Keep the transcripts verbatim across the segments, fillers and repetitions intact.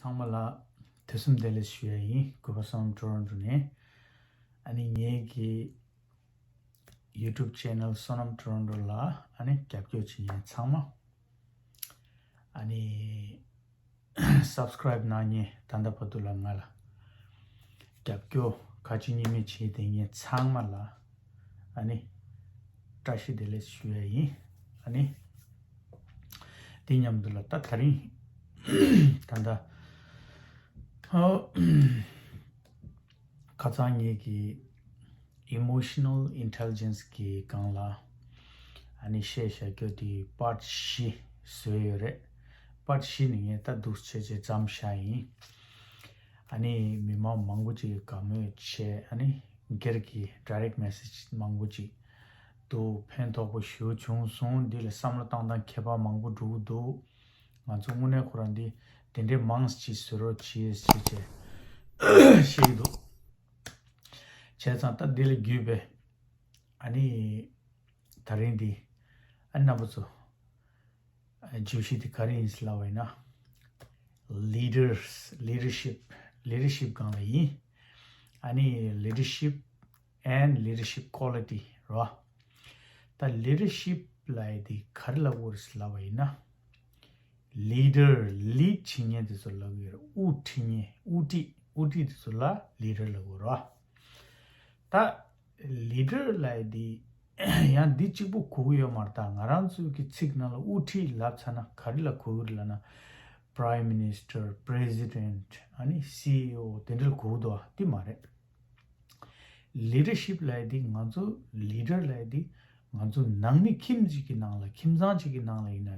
ཚང་མ་ལ་དུས་གསུམ་བདེ་ལེགས་ཞུ་ཡ་ཡིན། གུས་པ་བསོད་ནམས་ཊོ་རོན་ཊོ་ནས། ཨ་ནི་ངེད་ཀྱི་YouTube channel བསོད་ནམས་ཊོ་རོན་ཊོ་ལ་ཨ་ནི་རྒྱབ་སྐྱོར་བྱེད་མཁན་ཚང་མ། ཨ་ནི་subscribe གནང་མཁན་ད་ལྟ་བར་དུ་ལ་ང་ལ་རྒྱབ་སྐྱོར་ག་ཅི་སྙེ་མེད་བྱེད་བསྡད་མཁན་ཚང་མ་ལ་ཨ་ནི་བཀྲ་ཤིས་བདེ་ལེགས་ཞུ་ཡ་ཡིན། ཨ་ནི་དེ་མཉམ་དུ་ལ་ད་ད་རིང་ད་ལྟ་ཁ་སང་ངེད་ཀྱི་emotional intelligence གི་སྒང་ལ་ཨ་ནི་བཤད་བཞག་རྒྱུ་དེ་part བཞི་བཟོས་ཡོད་རེད། Part བཞི་ནི་ངས་ད་འདུག་བྱས་བྱས་བརྩམས་བཞག་ཡིན། ཨ་ནི་མི་མང་མང་པོ་ཅིག་གིས་དགའ་མོས་བྱས། ཨ་ནི་སྒེར་གྱི་direct message མང་པོ་ཅིག་འདུག་ཕན་ཐོགས་པོ་ཞེ་པོ་བྱུང་སོང་། འདི་ལ་བསམ་བློ་བཏང་སྟངས་ཁྱད་པར་མང་པོ་འགྲོ་གི་འདུག་ང་ཚོ་དངོས་གནས་ཁོ་རང་འདི་དེ་འདྲའི་མང་ཙམ་ཅིག་བཟོ་རོགས་གྱིས་ཟེར་བྱས་བཤད་ཀྱི་འདུག་བྱས་ཙང་ད་འདི་ལ་བརྒྱུད་པའི་ཨ་ནི་ད་རིང་འདི་ཨ་ནི་རྣམ་པ་ཚོ་བརྗོད་གཞི་འདི་ག་རེ་ཡིན་ཟེར་ལབ་པ་ཡིན་ན། leaders leadership leadership སྒང་ལ་ཡིན། ཨ་ནི་leadership and leadership quality རོ། ད་leadership ལབ་ཡ་དེ་ག་རེ་ལབ་དགོས་རེད་ཟེར་ལབ་པ་ཡིན་ན། leader lead བྱེད་མཁན་དེ་ཚོ་ལབ་ཀྱི་ཡོད་རེད། དབུ་ཁྲིད་མཁན་དབུ་ཁྲིད་དབུ་ཁྲིད་དེ་ཚོ་ལ་leader ལབ་དགོས་རོ། ད་leader ལབ་ཡ་དེ་ཡང་འདི་གཅིག་པུ་གོ་གི་ཡོད་མ་རེད། ད་ང་རང་ཚོའི་གི་ཚིག་ནང་ལ་དབུ་ཁྲིད་ལབ་ཚར་ན་ག་རེ་ལ་གོ་གི་རེད་ལབ་ན། Prime Minister, President ཨ་ནི་CEO དེ་འདྲ་ལ་གོ་གི་འདུག་དེ་མ་རེད། leadership ལབ་ཡ་དེ་ང་ཚོ་leader ལབ་ཡ་དེ་ང་ཚོ་ནང་མི་ཁྱིམ་གཅིག་གི་ནང་ལ་ཁྱིམ་ཚང་གཅིག་གི་ནང་ལ་ཡིན་ན་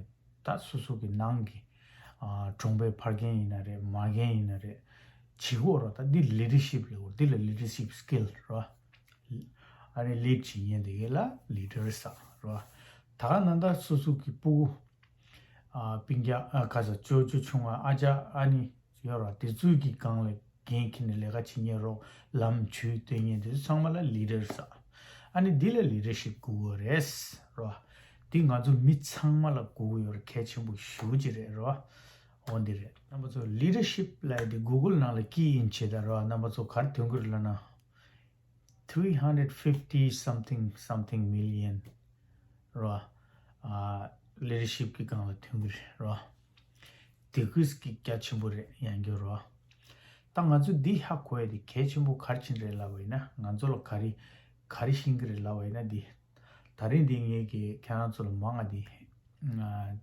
ད་སོ་སོ་གི་ནང་གི་ཨ་གྲོང་པའི་ཕ་རྒན་ཡིན་ན་རེད། མ་རྒན་ཡིན་ན་རེད། བྱེད་དགོས་རོ། ད་འདི་leadership ལབ་དགོས། འདི་ལ་leadership skill རོ། ཨ་ནི་lead བྱེད་མཁན་དེ་ག་ལ་leader ཟེར་རོ། ད་ག་ནང་ད་སོ་སོ་གི་སྤུ་གུ་ཨ་སྤུན་ཀྱག་ཨ་ག་ས་ཅོ་ཅོ་ཆུང་བ་ཨ་ཅག་ཨ་ནི་ཡོད་ར། དེ་ཚོའི་གི་སྒང་ལ་འགན་འཁྱེར་ནས་ལས་ཀ་བྱེད་མཁན་རོགས། ལམ་ཇུས་སྟོན་མཁན་དེ་ཚོ་ཚང་མ་ལ་leader ཟེར། ཨ་ནི་འདི་ལ་leadership དགོས་ཀྱི་རེད་རོ། འདི་ང་ཚོ་མི་ཚང་མ་ལ་དགོས་ཀྱི་ཡོད་རེད། གལ་ཆེན་པོ་ཞེ་པོ་ཅིག་རེད་རོ། འོ་འདི་རེད། རྣམ་པ་ཚོ་leadership ལབ་ཡ་དེ་Google ནང་ལ་key in བྱེད་ད་རོ། རྣམ་པ་ཚོ་ག་རེ་ཐོན་གྱི་རེད་ལབ་ན། three hundred fifty something something million རོ། ཨ་leadership གི་སྒང་ལ་ཐོན་གྱི་རེད་རོ། དེ་ཀུས་ཀྱི་རྒྱ་ཆེན་པོ་རེད་ཡང་རྒྱུ་རོ། ད་ང་ཚོ་འདི་ཧ་གོ་ཡ་དེ་གལ་ཆེན་པོ་ག་རེ་ཕྱིན་རེད་ལབ་པ་ཡིན་ན། ང་ཚོ་ལ་ག་རེ་ག་རེ་ཤེས་ཀྱི་རེད་ལབ་པ་ཡིན་ན། འདི་ད་རིང་འདི་ངེད་ཀྱིས་ཁྱེད་རང་ཚོ་ལ་མང་ང་འདི་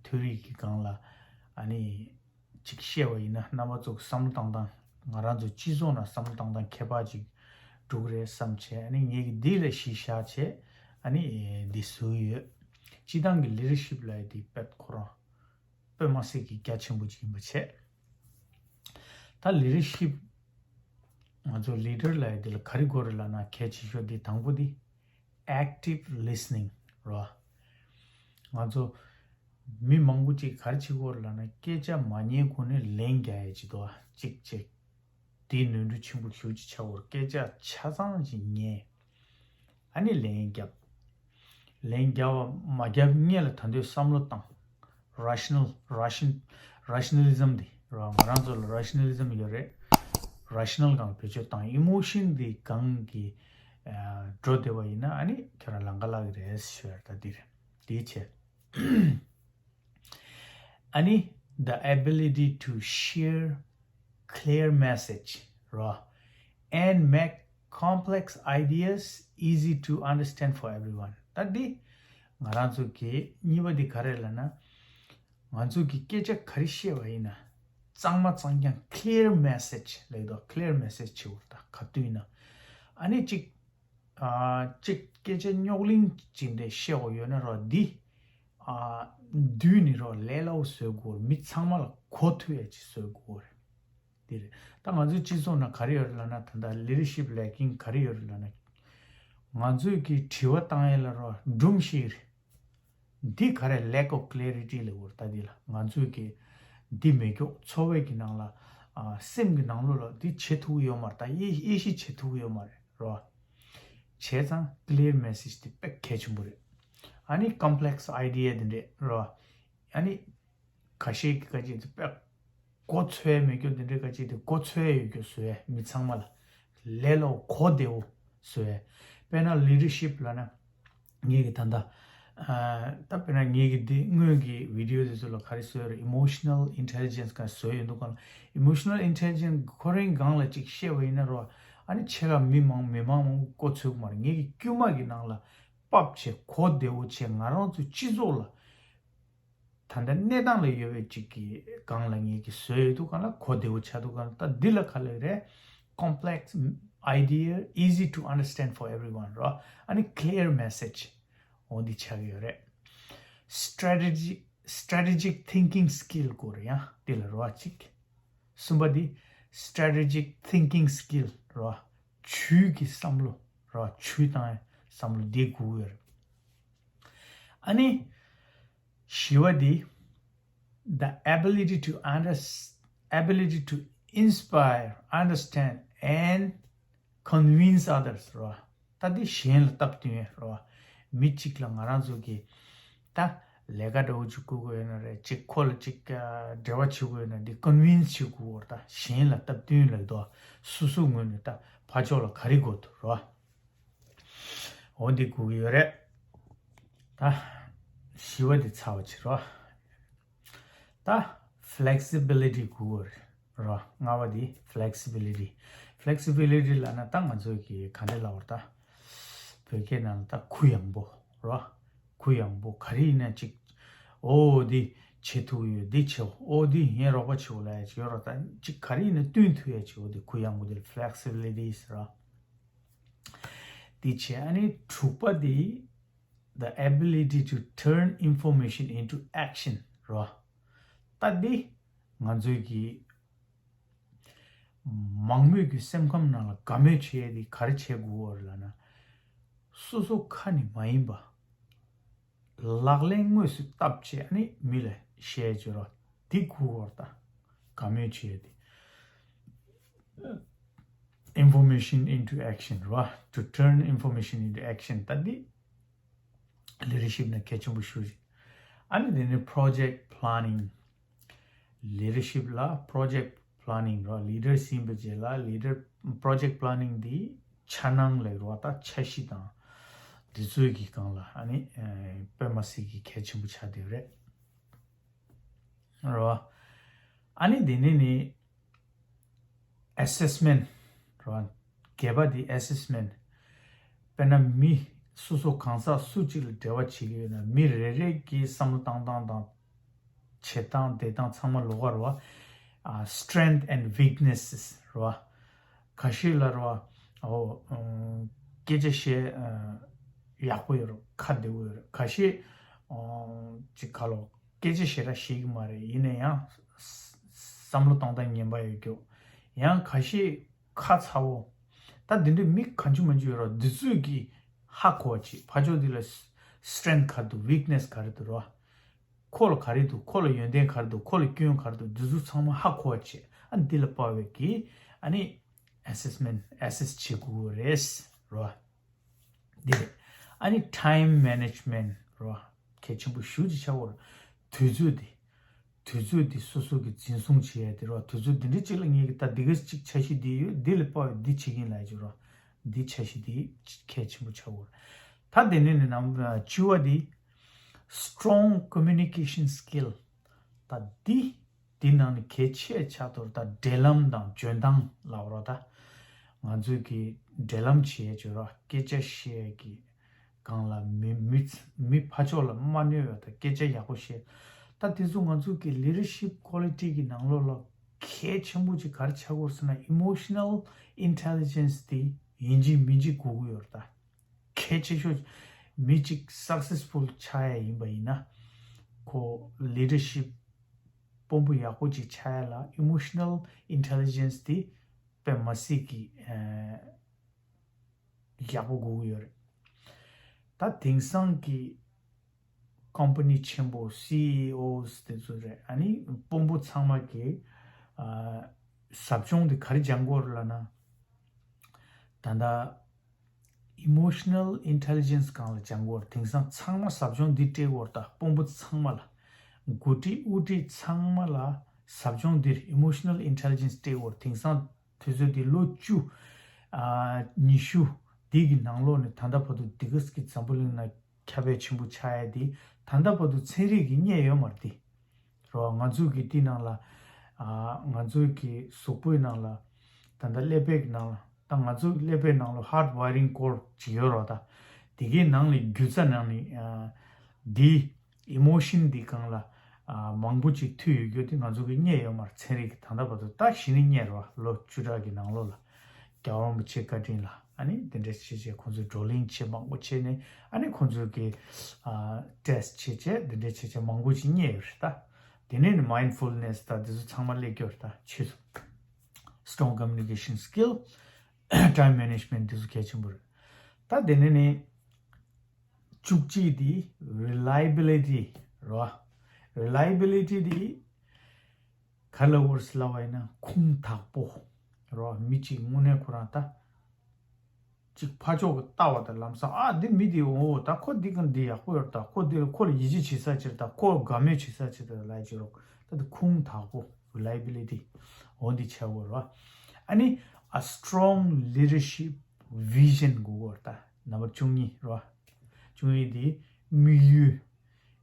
ཐོས་རིག་གི་སྒང་ལ་ཨ་ནི་ཅིག་བཤད་པ་ཡིན་ན། རྣམ་པ་ཚོ་གི་བསམ་བློ་བཏང་སྟངས་ང་རང་ཚོ་སྤྱི་ཚོགས་ནང་བསམ་བློ་བཏང་སྟངས་ཁྱད་པར་ཅིག་འགྲོ་གི་རེད་བསམ་བྱས། ཨ་ནི་ངེད་ཀྱིས་འདི་ལ་གཞི་བཞག་བྱས་ཨ་ནི་འདི་བཟོས་ཡོད། སྤྱི་བཏང་གི་leadership ལབ་ཡ་དེ་དཔེ་ཁོ་རང་དཔེ་མ་སྲིད་ཀྱི་རྒྱ་ཆེན་པོ་ཅིག་ཡིན་པ་བྱས། ད་leadership ང་ཚོ་leader ལབ་ཡ་དེ་ལ་ག་རེ་དགོས་རེད་ལབ་ན། གལ་ཆེ་ཤོས་དེ་དང་པོ་དེ་active listening རོ། ང་ཚོ་མི་མང་པོ་ཅིག་ག་རེ་བྱེད་དགོས་རེད་ལབ་ན། སྐད་ཆ་མ་ཉན་གོང་ནས་ལན་རྒྱག་ཡ་ཅིག་འདུག་ཨ། གཅིག་བྱས། དེ་ནོར་འཁྲུལ་ཆེན་པོ་ཞེ་པོ་ཅིག་ཆགས་ཡོད་རེད། སྐད་ཆ་ཆ་ཚང་ཅིག་ཉན། ཨ་ནི་ལན་རྒྱབ། ལན་རྒྱབ་པ་མ་རྒྱབ་སྔོན་ལ་ད་དུང་བསམ་བློ་བཏང་། rational ration rationalism དེ་ར། ང་རང་ཚོ་ལ་rationalism ཡོད་རེད། rational སྒང་ལ་བེད་སྤྱོད་བཏང་། emotion དེ་སྒང་གི་ཨ་འགྲོ་བསྡད་པ་ཡིན་ན་ཨ་ནི་ཁྱོད་རང་ལམ་ཁ་ལྷག་གི་རེད་ཞུ་ཡ་རེད། ད་འདི་རེད། དེའི་ཆེད། ཨ་ནི་the ability to share clear message རོ། and make complex ideas easy to understand for everyone. ད་འདི་ང་རང་ཚོ་གི་གཉིས་པ་འདི་ག་རེ་ལབ་ན། ང་ཚོ་གི་སྐད་ཆ་ག་རེ་བཤད་པ་ཡིན་ན་གཙང་མ་གཙང་རྐྱང་clear message ལབ་དོ། clear message བྱེད་དགོས་རེད། ད་ག་དུས་ཡིན་ན་ཨ་ནི་གཅིག་ཨ་གཅིག་སྐད་ཆ་རྙོག་གླེང་ཅིག་འདྲ་བཤད་དགོས་ཡོད་ན་རོ། འདི་ཨ་བསྡུས་ནས་རོ་ལས་སླ་པོ་བཟོ་དགོས། མི་ཚང་མ་ལ་གོ་ཐུབ་ཡ་ཅིག་བཟོ་དགོས་རེད། དེ་རེད། ད་ང་ཚོའི་སྤྱི་ཚོགས་ནང་ག་རེ་ཡོད་རེད་ལབ་ན། ད་ལྟ་leadership lacking ག་རེ་ཡོད་རེད་ལབ་ན། ང་ཚོས་ཀྱི་དྲི་བ་བཏང་ཡས་ལ་རོ་སྒྲུང་བཤད་རེད། འདི་ག་རེ་lack of clarity ལབ་དགོས་རེད། ད་འདི་ལ་ང་ཚོས་ཀྱི་འདི་མེད་ཀྱོག་འཚོ་བའི་གི་ནང་ལ་ཨ་སེམས་ཀྱི་ནང་ལོགས་ལ་འདི་བྱེད་ཐུབ་ཀྱི་ཡོད་མ་རེད། ད་དབྱེ་དབྱེ་ཞིབ་བྱེད་ཐུབ་ཀྱི་ཡོད་མ་རེད་རོ། བྱས་ཙང་clear message དེ་དཔེ་གལ་ཆེན་པོ་རེད། ཨ་ནི་complex idea དེ་འདྲས་རོ། ཨ་ནི་ཁ་ཤས་ཀྱི་ཁ་ཅིག་དེ་དཔེ་ གོ་ཚོད་མེད་རྒྱུ་དེ་འདྲའི་ག་ཅིག་དེ་གོ་ཚོད་ཡོད་རྒྱུ་བཟོ་ཡས། མི་ཚང་མ་ལ་ལས་སླ་པོ་གོ་བདེ་པོ་བཟོ་ཡས། དཔེར་ན་ལི་ཌར་ཤིབ་ལབ་ན། ངེད་ཀྱི་ད་ལྟ་ཨ་ད་དཔེར་ན་ངེད་ཀྱི་འདི་སྔོན་གྱི་བི་ཌི་ཡོ་དེ་ཚོ་ལ་ག་རེ་བཟོས་རེད། ཨི་མོ་ཤི་ནལ་ཨིན་ཊེ་ལི་ཇེན་སི་ག་བཟོས་ཡོད་འདུག་ག་ལ། ཨི་མོ་ཤི་ནལ་ཨིན་ཊེ་ལི་ཇེན་སི་ཁོ་རང་སྒང་ལ་ཅིག་བཤད་པ་ཡིན་ན་རོ། ཨ་ནི་ཕྱེད་ཀ་མི་མང་མི་མང་མང་པོ་གོ་ཚོད་ཀྱི་མ་རེད། ངེད་ཀྱི་དཀྱུས་མ་གི་ནང་ལ་ཕབ་བྱས་གོ་བདེ་པོ་བྱས། ང་རང་ཚོ་སྤྱི་ཚོགས་ལ་ད་ལྟ་གནས་སྟངས་ལ་ཡོད་པའི་ཅིག་གི་སྒང་ལ་ངེད་ཀྱི་བཟོས་ཡོད་འདུག་ག་ལ། གོ་བདེ་པོ་ཆགས་འདུག་ག་ལ། ད་འདི་ལ་ག་ལབ་རེད། Complex idea, easy to understand for everyone རོ། ཨ་ནི་clear message འོ་འདི་ཆགས་ཀྱི་ཡོད་རེད། Strategy, strategic thinking skill དགོས་རེད། ཡང་འདི་ལ་རོ་གཅིག་གསུམ་པ་འདི་strategic thinking skill རོ། ཇུས་ཀྱི་བསམ་བློ་རོ། ཇུས་བཏང་བསམ་བློ་འདི་དགོས་ཡོད་རེད། ཨ་ནི་བཞི་པ་འདི the ability to understand, ability to inspire, understand and convince others རོ། ད་འདི་གཞན་ལ་སྟབས་བསྟུན་རོ། མི་གཅིག་ལ་ང་རང་ཚོ་གི་ད་ལས་ཀ་འདྲ་བོ་ཅིག་བསྐུར་དགོས་ཡོད་ན་རེད། ཅིག་ཁོ་ལ་ཅིག་ཨ་འབྲེལ་བ་བྱེད་དགོས་ཡོད་ན་འདི་ཀོན་ཝིན་སི་བྱེད་དགོས་པ་རེད། ད་གཞན་ལ་སྟབས་བསྟུན་ལབ་དོ། སོ་སོའི་ངོས་ནས་ད་ཕར་ཕྱོགས་ལ་ག་རེ་དགོས་འདུག་རོ། འོ་འདི་དགོས་ཀྱི་ཡོད་རེད། ད་བཞི་པ་འདི་ཚར་བ་བྱེད་རོ། ད་flexibility དགོས་རེད་རོ། ལྔ་པ་འདི་flexibility. Flexibility ལབ་ན་ད་ང་ཚོས་ཀྱི་ག་འདྲ་ལབ་པ་རེད། ད་བོད་སྐད་ནང་ལ་ད་གུ་ཡངས་པོ་རོ། གུ་ཡངས་པོ། ག་རེ་ཡིན་ན་ཅིག་འོ་འདི་བྱེད་ཐུབ་ཡོད། འདི་བྱེད། འོ་འདི་ངས་རོགས་པ་བྱེད་འོ་ལབ་ཡ་ཅིག་ཡོད་རོ། ད་ཅིག་ག་རེ་ཡིན་ན་བསྟུན་ཐུབ་ཡ་ཅིག་འོ་འདི་གུ་ཡངས་པོ། འདི་flexibility ཟེར་རོ། འདི་བྱས། ཨ་ནི་དྲུག་པ་འདི the ability to turn information into action རོ། ད་འདི་ང་ཚོའི་གི་མང་མོས་ཀྱི་སེམས་ཁམས་ནང་ལ་དགའ་མོས་བྱེད་ཡས་འདི་ག་རེ་བྱེད་དགོས་པ་རེད་ལབ་ན། སོ་སོ་ཁ་ནས་མ་ཡིན་པ་ལག་ལེན་དངོས་སུ་བསྟར་བྱས། ཨ་ནི་མི་ལ་བཤད་བྱེད་རོ། འདི་དགོས་པ་རེད། ད་དགའ་མོས་བྱེད་ཡས་འདི། Information into action རོ། To turn information into action. ད་འདི་ལི་ཌར་ཤིབ་ནང་གལ་ཆེན་པོ་ཞེ་པོ་ཅིག་ཨ་ནི་དེ་ནི་project planning. ལི་ཌར་ཤིབ་ལ་project planning རོ། ལི་ཌར་ཡིན་པའི་རྗེས་ལ་ལི་ཌར་project planning འདི་འཆར་སྣང་ལབ་རོ། ད་འཆར་གཞི་དང་དེ་ཚོའི་གི་སྒང་ལ་ཨ་ནི་ཨ་དཔེ་མ་སྲིད་ཀྱི་གལ་ཆེན་པོ་ཆགས་བསྡད་ཡོད་རེད་རོ། ཨ་ནི་དེ་ནས་ནི་assessment རོ། བརྒྱད་པ་འདི་assessment. དཔེར་ན་མི་སོ་སོ་གང་ཟག་སུ་གཅིག་ལ་འབྲེལ་བ་བྱེད་ཀྱི་ཡོད་ན། མི་རེ་རེ་གི་བསམ་བློ་བཏང་སྟངས་དང་བྱེད་སྟངས་བསྡད་སྟངས་ཚང་མ་ལོགས་ཀ་རོ། ཨ་strength and weaknesses རོ། ཁ་ཤས་ལ་རོ། ཨོ་ཨ་སྐད་ཆ་བཤད་ཨ་ཡག་པོ་ཡོད་རོ། ཁ་བདེ་པོ་ཡོད་རོ། ཁ་ཤས་ཨོ་ཅིག་ག་ལོ། སྐད་ཆ་ཞེ་དྲག་ཤེས་ཀྱི་མ་རེད། ཡིན་ན་ཡང་བསམ་བློ་གཏོང་སྟངས་ངན་པ་ཡོད་རྒྱུ། ཡང་ཁ་ཤས་ཁ་ཚ་བོ། ད་འདི་འདྲའི་མི་གང་བྱུང་མང་བྱུང་ཡོད་རོ། འདི་ཚོས་ཀྱིས་ཧ་གོ་བ་བྱེད། ཕར་ཕྱོགས་འདི་ལ་strength ག་རེ་འདུག weakness ག་རེ་འདུག་རོ། ཁོ་ལ་ག་རེ་འདུག་ཁོ་ལ་ཡོན་ཏན་ག་རེ་འདུག་ཁོ་ལ་སྐྱོན་ག་རེ་འདུག་འདི་ཚོ་ཚང་མ་ཧ་གོ་བ་བྱེད། ཨ་འདི་ལ་དཔག་པའི་གི་ཨ་ནི་assessment assess བྱེད་དགོས་རེད་རོ། འདི་རེད། ཨ་ནི་time management རོ། གལ་ཆེན་པོ་ཞེ་པོ་ཅིག་ཆགས་ཀྱི་ཡོད་རེད། དུས་ཚོད་འདི། དུས་ཚོད་འདི་སོ་སོ་གིས་འཛིན་བཟུང་བྱེད་ཡ་དེ་རོ། དུས་ཚོད་འདི་འདྲ་ཅིག་ལ་ངེད་ཀྱིས་ད་འདི་ག་ཅིག་འཆར་གཞི་འདི་ཡོད། འདི་ལ་དཔག་པའི་འདི་བྱེད་ཀྱི་ཡིན་ལབ་ཡ་ཅིག་རོ། འདི་འཆར་གཞི་འདི་གལ་ཆེན་པོ་ཆགས་ཀྱི་ཡོད་རེད། ད་དེ་ནས་ནི་ནམ་བཅུ་པ་འདི་strong communication skill. ད་འདི་འདི་ནང་ནས་གལ་ཆེ་ཆགས་དུས་ད་འབྲེལ་ལམ་དང་འཇོན་ཐང་ལབ་རོ། ད་ང་ཚོས་ཀྱི་འབྲེལ་ལམ་བྱེད་ཡས་བྱེད་རོ། སྐད་ཆ་བཤད་ཡས་ཀྱི་སྒང་ལ་མི་མི་མི་ཕར་ཕྱོགས་ལ་མ་གནོད་པ་དང་སྐད་ཆ་ཡག་པོ་བཤད། ད་དེ་ཚོ་ང་ཚོ་གི་leadership quality གི་ནང་ལོགས་ལ་གལ་ཆེན་པོ་ཅིག་ག་རེ་ཆགས་ཀྱི་ཡོད་ཟེར་ན། emotional intelligence དེ་ཡིན་གཅིག་མིན་གཅིག་དགོས་ཀྱི་ཡོད་རེད། ད་གལ་ཆེ་ཤོས་མི་གཅིག་successful ཆགས་ཡ་ཡིན་པ་ཡིན་ན། ཁོ་leadership དཔོན་པོ་ཡག་པོ་ཅིག་ཆགས་ཡ་ལ་emotional intelligence དེ་དཔེ་མ་སྲིད་ཀྱི་ཨ་ཡག་པོ་དགོས་ཀྱི་ཡོད་རེད། ད་དེང་སང་གི་company ཆེན་པོ་CEOs དེ་ཚོ་རེད། ཨ་ནི་དཔོན་པོ་ཚང་མ་གི་ཨ་ཟབ་སྦྱོང་དེ་ག་རེ་སྦྱང་དགོས་རེད་ལབ་ན། ད་ལྟ་emotional intelligence སྒང་ལ་སྦྱང་དགོས་རེད། དེང་སང་ཚང་མ་ཟབ་སྦྱོང་འདི་སྤྲད་དགོས་རེད། ད་དཔོན་པོ་ཚང་མ་ལ། འགོ་ཁྲིད་དབུ་ཁྲིད་ཚང་མ་ལ་ ཟབ་སྦྱོང་འདིར་Emotional Intelligence སྤྲད་འོར། དེང་སང་དུས་ཚོད་འདི་ལོ་བཅུ། ཨ། ཉི་ཤུ། འདི་གི་ནང་ལོགས་ནས་ད་ལྟ་བར་དུ་འདི་ག་གི་འཛམ་བུ་གླིང་ན་ཁྱབ་སྤེལ་ཆེན་པོ་ཆགས་ཡ་འདི་ད་ལྟ་བར་དུ་ཚན་རིག་གིས་རྙེད་ཡོད་མ་རེད་དེ། རོ། ང་ཚོ་གི་འདི་ནང་ལ། ཨ། ང་ཚོ་གི་གཟུགས་པོའི་ནང་ལ། ད་ལྟ་ཀླད་པའི་ནང་ལ། ད་ང་ཚོ་ཀླད་པའི་ནང་ལ་heart wiring cord ཅིག་ཡོད་རོ། ད་དེ་གའི་ནང་ལ་རྒྱུ་རྩ་ནང་ནས། ཨ། འདི་emotion འདི་སྒང་ལ། ཨ། མང་པོ་ཅིག་མཐུད་ཡོད་རྒྱུ་དེ་ང་ཚོ་གི་རྙེད་ཡོད་མ་རེད། ཚན་རིག་གིས་ད་ལྟ་བར་དུ། ད་གཞི་ནས་རྙེད་རོ། ལོ་བཅུ་ཕྲག་གི་ནང་ལོགས་ལ། རྒྱལ་བ་རིན་པོ་ཆེ་བཀའ་དྲིན་ལ། ཨ་ནི་དེ་འདྲ་བྱས་བྱས་ཁོང་ཚོས་བགྲོ་གླེང་བྱེད་མང་པོ་བྱས་ནས། ཨ་ནི་ཁོང་ཚོས་ཀྱི། ཨ། test བྱས་བྱས་དེ་འདྲ་བྱས་བྱས་མང་པོ་ཞིག་རྙེད་ཡོད་རེད་ད། དེ་ནས་ནི་mindfulness ད་དེ་ཚོ་ཚང་མ་སླེབས་ཀྱི་ཡོད་རེད་ད། ཆོས་ཚོ། Strong communication skill, time management དེ་ཚོ་གལ་ཆེན་པོ་རེད། ད་དེ་ནས་ནི་བཅུ་གཅིག་དེ་reliability རེད་བ། Reliability དེ་ག་ལ་བོར་སི་ལ་བ་ཡིན་ན་ཁུངས་དག་པོ་རོ། མི་གཅིག་དངོས་གནས་ཁོ་རང་ད་གཅིག་ཕར་ཕྱོགས་ཀྱི་ལྟ་བ་དང་ལམ་སང་ཨ་འདི་མི་འདི་འོ་ད་ཁོ་འདི་གང་འདི་ཡག་པོ་ཡོད་ད། ཁོ་འདི་ཁོ་ལ་ཡིད་ཆེས་བྱེད་ས་ཅིག་ད། ཁོ་དགའ་མོས་བྱེད་ས་ཅིག་ད་ལ་ཅི་རོ། ད་འདི་ཁུངས་དག་པོ་reliability འོ་འདི་ཆགས་དགོས་རོ། ཨ་ནི་a strong leadership vision དགོས་གོ་ད། number བཅུ་གཉིས་རོ། བཅུ་གཉིས་འདི་དམིགས་ཡུལ།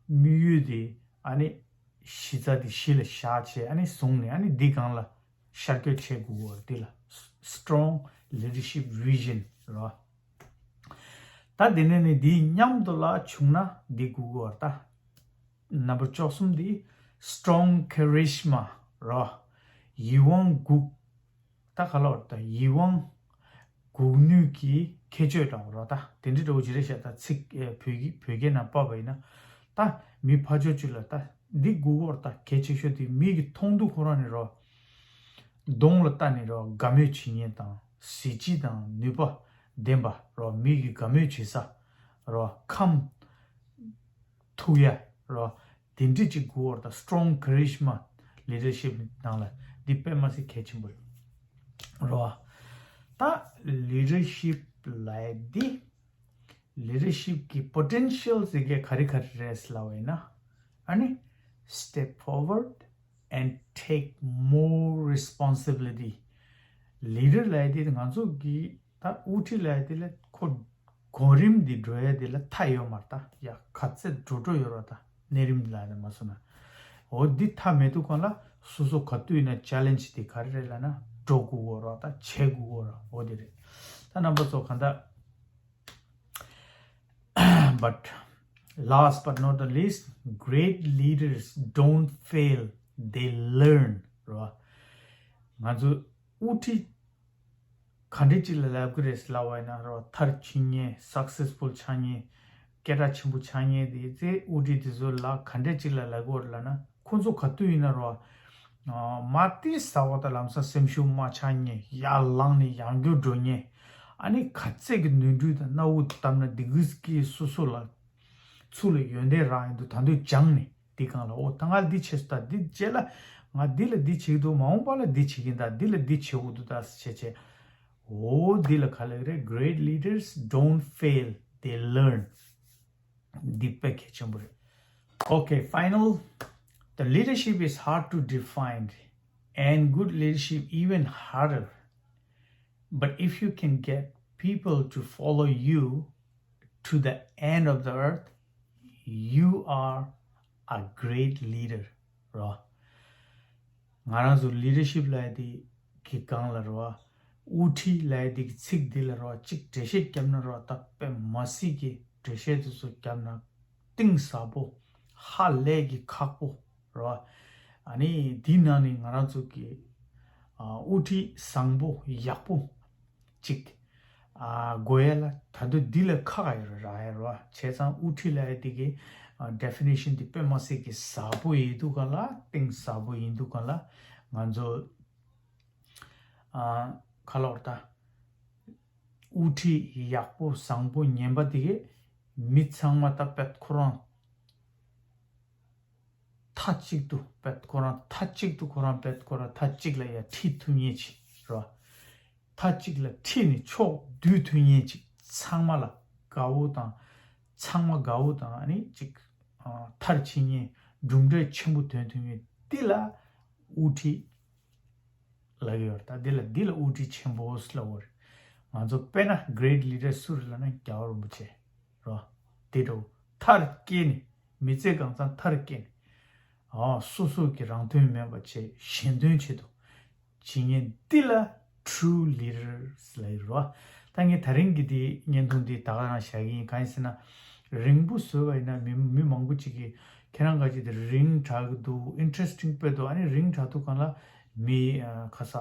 དམིགས་ཡུལ་འདི་ཨ་ནི་གཞི་རྩ་འདི་གཞི་ལ་བཞག་བྱས། ཨ་ནི་བཟུང་ནས་ཨ་ནི་འདི་སྒང་ལ་ཤར་བསྐྱོད་བྱེད་དགོས་གོ། འདི་ལ་strong leadership vision རོ། ད་དེ་ནས་ནི་འདིའི་མཉམ་དུ་ལ་བྱུང་ན་འདི་དགོས་གོ་ད། number བཅུ་གསུམ་འདི་strong charisma རོ། ཡིད་དབང་འགུག་ད་ག་ལ་བར་ད་ཡིད་དབང་འགུག་ནུས་ཀྱི་ཁྱད་ཆོས་འདྲ་བོ་རོ། ད་དེ་འདྲ་འདྲ་བོ་ཅི་རེད་ཤག་ད་ཚིག་ཨེ་བོད་ཀྱི་བོད་སྐད་ནང་ཕབ་པ་ཡིན་ན། ད་མི་ཕར་ཕྱོགས་ཅིག་ལ་ད་འདི་དགོས་གོ་ད། གལ་ཆེ་ཤོས་དེ་མི་གི་མཐོང་དུས་ཁོ་རང་ནས་རོ། གདོང་ལ་ལྟ་ནས་རོ་དགའ་མོས་བྱེད་མཁན་དང་། གཟི་བརྗིད་དང་ནུས་པ་ལྡན་པ་རོ། མི་གི་དགའ་མོས་བྱེད་ས་རོ། ཁམས་ཐུག་ཡ་རོ། དེ་འདྲ་ཅིག་དགོས་བར་ད། strong charisma leadership ནང་ལ་འདི་དཔེ་མ་སྲིད་གལ་ཆེན་པོ་རེད་རོ། ད་leadership ལབ་ཡ་འདི་leadership གི་potential ཟེར་མཁན་ག་རེ་ག་རེ་རེད་ལབ་པ་ཡིན་ན། ཨ་ནི་step forward and take more responsibility. leader ལབ་ཡ་དེ་ང་ཚོ་གི་ད་དབུ་ཁྲིད་ལབ་ཡ་དེ་ལ་ཁོ་གོ་རིམ་འདི་འགྲོ་ཡ་དེ་ལ་མཐའ་ཡོད་མ་རེད་ད། ཡ་ག་ཚད་འགྲོ་འགྲོ་ཡོད་རེད་ད། གནས་རིམ་ལ་ནས་མ་སོང་ན། འོ་འདི་མཐའ་མེད་དུས་གང་ལ་སོ་སོ་ག་དུས་ཡིན་ན་challenge དེ་ག་རེ་རེད་ལབ་ན་འགྲོ་དགོས་གོ་ར་ད། བྱེད་དགོས་གོ་ར། འོ་དེ་རེད། ད་རྣམ་པ་ཚོ་གང་ལྟར། But last but not the least, great leaders don't fail, they learn ར། ང་ཚོ་དབུ་ཁྲིད་ག་འདྲ་ཅིག་ལ་ལབ་ཀྱི་རེད་ལབ་པ་ཡིན་ན་རོ། མཐར་ཕྱིན་མཁན། successful ཆགས་མཁན། སྐད་གྲགས་ཆེན་པོ་ཆགས་མཁན་དེ་ཚེ་དབུ་ཁྲིད་དེ་ཚོ་ལ་ག་འདྲ་ཅིག་ལ་ལབ་ཀྱི་ཡོད་རེད་ལབ་ན། ཁོ་ཚོ་ག་དུས་ཡིན་ན་རོ། མ་ཏི་ཟ་བ་དང་ལམ་སང་སེམས་ཤུགས་མ་ཆག་མཁན། ཡར་ལངས་ནས་ཡང་བསྐྱར་འགྲོ་མཁན། ཨ་ནི་ག་ཚད་ཀྱི་ནོར་འཁྲུལ་དང་མནའ་བོ་བཏབ་ན་འདི་གིས་ཀྱིས་སོ་སོ་ལ་ཚུར་ལ་ཡོན་ཏན་རག་ཡོང་དུས་ད་དུང་སྦྱངས་ནས། འདི་སྒང་ལ་འོ་ད་ང་འདི་བྱས་སོང་ད། འདི་རྗེས་ལ་ང་འདི་ལ་འདི་བྱེད་ཀྱི་འདུག་མ་འོངས་པ་ལ་འདི་བྱེད་ཀྱི་ཡིན་ད། འདི་ལ་འདི་བྱེད་དགོས་འདུག་ད་ཟེར་བྱས་བྱས། འོ་འདི་ལ་ག་ལབ་ཀྱི་རེད། Great leaders don't fail, they learn. འདི་དཔེ་གལ་ཆེན་པོ་རེད། Okay, final. The leadership is hard to define, and good leadership even harder. But if you can get people to follow you to the end of the earth, you are a great leader རོ། ང་རང་ཚོ་leadership ལབ་ཡ་དེ་གི་སྒང་ལ་རོ། དབུ་ཁྲིད་ལབ་ཡ་དེ་གི་ཚིག་འདི་ལ་རོ། གཅིག་འགྲེལ་བཤད་བརྒྱབ་ན་རོ། ད་དཔེ་མ་སྲིད་ཀྱི་འགྲེལ་བཤད་དེ་ཚོ་བརྒྱབ་ན་གཏིང་ཟབ་པོ། ཧ་ལས་ཀྱི་ཁག་པོ་རོ། ཨ་ནི་འདི་ནང་ནས་ང་རང་ཚོ་གི་ཨ་དབུ་ཁྲིད་བཟང་པོ་ཡག་པོ་ཅིག་ཨ་དགོས་ཡ་ལ་ད་དུང་འདི་ལས་ཁག་ཡོད་ར་ཡ་རོ། བྱས་ཙང་དབུ་ཁྲིད་ལབ་ཡ་འདི་གི་ཨ་definition འདི་དཔེ་མ་སྲིད་ཀྱི་ཟབ་པོ་ཡིན་དུས་ག་ལ། གཏིང་ཟབ་པོ་ཡིན་དུས་ག་ལ། ང་ཚོ་ཨ་ག་ལབ་དགོས་རེད་ད། དབུ་ཁྲིད་ཡག་པོ་བཟང་པོ་ངན་པ་དེ་གི་མི་ཚང་མ་ད་དཔེ་ཁོ་རང་མཐའ་གཅིག་ཏུ་དཔེ་ཁོ་རང་མཐའ་གཅིག་ཏུ་ཁོ་རང་དཔེ་ཁོ་རང་མཐའ་གཅིག་ལ་ཡ་ཁྲིད་ཐུབ་མཁན་ཅིག་རོ། མཐའ་གཅིག་ལ་ཁྲིད་ནས་ཕྱོགས་བསྡུས་ཐུབ་མཁན་ཅིག་ཚང་མ་ལ་དགའ་བོ་དང་། ཚང་མ་དགའ་བོ་དང་། ཨ་ནི་ཅིག་ཨ་མཐར་ཕྱིན་མཁན། གྲུབ་འབྲས་ཆེན་པོ་ཐོན་ཐུབ་མཁན་དེ་ལ་ དབུ་ཁྲིད་ལབ་ཀྱི་ཡོད་རེད། ད་འདི་ལ་འདི་ལ་དབུ་ཁྲིད་ཆེན་པོ་ལབ་ཡོད་རེད། ང་ཚོ་དཔེར་ན་great leader སུ་རེད་ལབ་ན་རྒྱལ་བ་རིན་པོ་ཆེ་རེད་བ། དེ་འདྲ་མཐར་སྐྱེལ་ནས་མི་ཚེ་གང་ཚང་མཐར་སྐྱེལ་ནས་ཨ་སོ་སོ་གི་རང་དོན་མིན་པ་བྱས་གཞན་དོན་ཆེད་དུ་བྱེད་མཁན་འདི་ལ་true leaders ལབ་ཡོད་རེད་བ། ད་ངས་ད་རིང་གི་འདི་བརྙན་ཐུང་འདི་ད་ག་རང་བཞག་གི་ཡིན། གང་ཡིན་ཟེར་ན་རིང་པོ་བཟོས་པ་ཡིན་ན་མི་མི་མང་པོ་ཅིག་གིས་ཁྱེད་རང་ག་ཅིག་དེ་རིང་དྲག་གི་འདུག interesting དཔེ་འདུག་ཨ་ནི་རིང་དྲག་འདུག་གང་ལ་མི་ཁ་ས་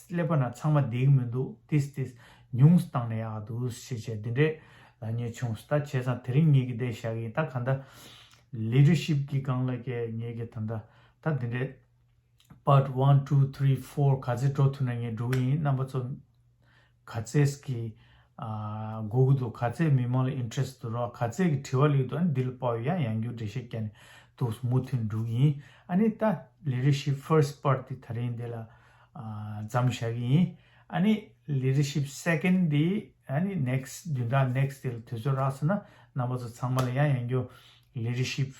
ཀླད་པ་ན་ཚང་མ་བསྡད་ཀྱི་མི་འདུག this this ཉུང་བཏང་ན་ཡག་འདུག་ཞེས་བྱས་འདི་འདྲས་ལབ་མཁན་བྱུང་། ད་བྱས་ཙང་དེ་རིང་ངེད་ཀྱི་འདི་བཞག་གི་ཡིན། ད་ག་ད་leadership གི་སྒང་ལ་ཀྱི་ངེད་ཀྱི་ད་ད་ད་འདི་འདྲས་part one two three four ག་ཚད་འགྲོ་ཐུབ་ན་ངས་འགྲོ་གི་ཡིན། རྣམ་པ་ཚོ་ག་ཚད་ཀྱི་ཨ་དགོས་ཀྱི་འདུག་ག་ཚད་མི་མང་ལ་interest འདུག་རོགས། ག་ཚད་ཀྱི་དྲི་བ་སླེབས་འདུག་ཨ་ནི་འདི་ལ་དཔའ་བོ་ཡང་ཡང་རྒྱུ་འགྲེལ་བཤད་བརྒྱབ་ནས་འདུག་མུ་མཐུད་འགྲོ་གི་ཡིན། ཨ་ནི་ད་leadership first part འདི་ད་རིང་འདི་ལ་ཨ་མཚམས་བཞག་གི་ཡིན། ཨ་ནི་leadership second འདི་ཨ་ནི་next བདུན་ཕྲག་next འདི་ལ་དུས་ཚོད་རག་སོང་ན་རྣམ་པ་ཚོ་ཚང་མ་ལ་ཡང་ཡང་རྒྱུ་leadership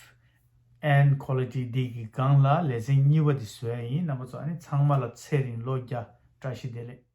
and quality འདི་གི་སྒང་ལ་ལེ་ཚན་གཉིས་པ་འདི་བཟོ་ཡ་ཡིན། རྣམ་པ་ཚོ་ཨ་ནི་ཚང་མ་ལ་ཚེ་རིང་ལོ་བརྒྱ་བཀྲ་ཤིས་བདེ་ལེགས།